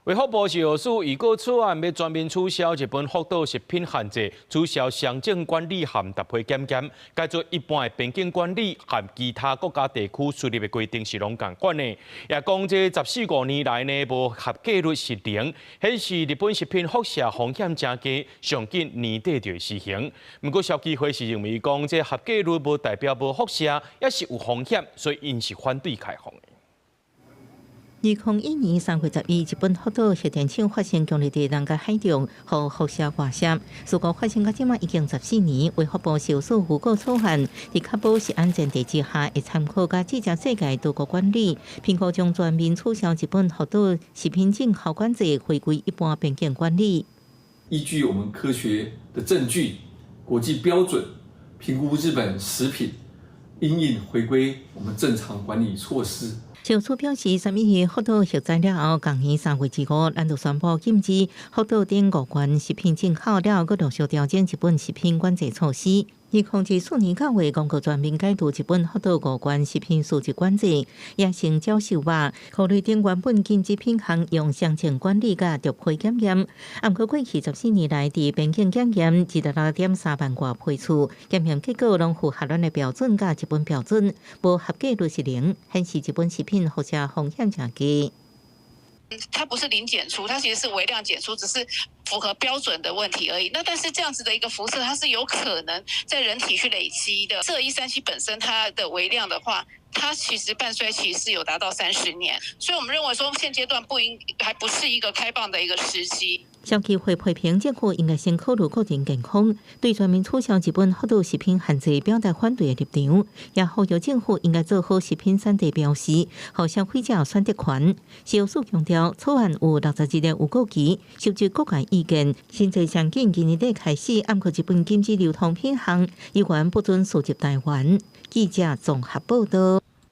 衛福部食藥署預告草案欲全面取消日本福島食品限制，取消雙證管理和特批檢驗，改做一般的邊境管理和其他國家地區輸入的規定是攏仝款的。也講這十四五年來呢，無合格率是零，顯示日本食品輻射風險誠低，上緊年底就會施行。毋過消基會是認為講，這合格率無代表無輻射，抑是有風險，所以𪜶是反對開放的。2001年3月11，日本福島核電廠發生強烈地震佮海浪，予輻射外洩。事故發生到這馬已經十四年，衛福部食藥署預告草案，佇確保食安前提之下，會參考佮借鑑世界多國管理，評估將全面取消日本福島食品進口管制，回歸一般邊境管理。依據我們科學的證據、國際標準，評估日本食品應應回歸我們正常管理措施。食藥署表示，3.11福島核災了後，仝年3月25，咱就宣布禁止福島等五縣食品進口了後，閣陸續調整日本食品管制措施。2024年9月，公告全面解除日本福島五縣食品輸入管制，也先照瘦肉、穀類等原本禁止品項用雙證管理佮逐批檢驗。毋過過去十四年來，佇邊境檢驗26.3萬外批次，檢驗結果攏符合咱的標準佮日本標準，無合格率是零，顯示日本食品輻射風險誠低。它不是零檢出，它其實是微量檢出，只是符合標準的問題而已。那但是這樣子的一個輻射，它是有可能在人體去累積的。銫137本身它的微量的話，它其實半衰期是有達到30年，所以我們認為說現階段不應，還不是一個開放的一個時機。消基會批評政府應該先考慮個人健康，對全面取消日本福島食品限制表達反對的立場，也呼籲政府應該做好食品產地標示，予消費者有選擇權。食藥署強調，草案有60日的預告期，收集各界意見，審查上緊今年底開始，毋過日本禁止流通品項，依然不准輸入台灣。記者綜合報道。